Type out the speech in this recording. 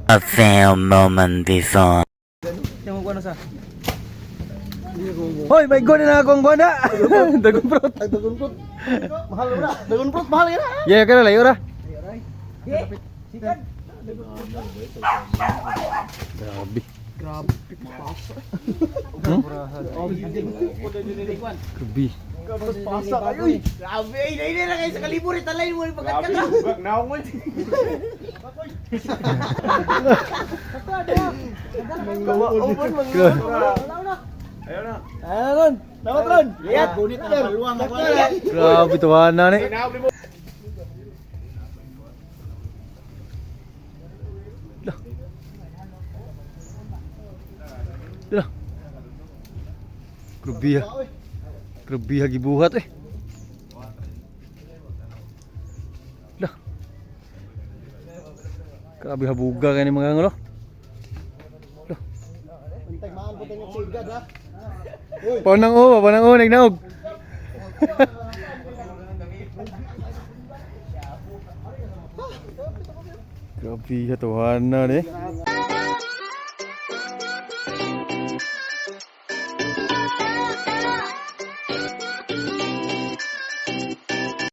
A few moments before. Yung kuno sa. Hoy, may gone na akong kuana. Dragon fruit. Dragon fruit. Mahal na. Dragon fruit mahal na. Yeah, kana layo ra. Grabe. Grabe pasa. Grabe. Pasa kayo eh. Grabe, ay, ay, na kayo sa kaliburi, talay mo, pagkat ka. Aron. Dapat ron. Lihat. Gunit na. Luwang ako. Grabe tuwa na ni. Lah. Lah. Grabe ha. Grabe ha gibuhat eh. Lah. Grabe habuga kani mga ngolo. Lah. Untag maan po tayo sigad ha. Panang o, panang o nagnaog. Grabe ha tuwa na ni.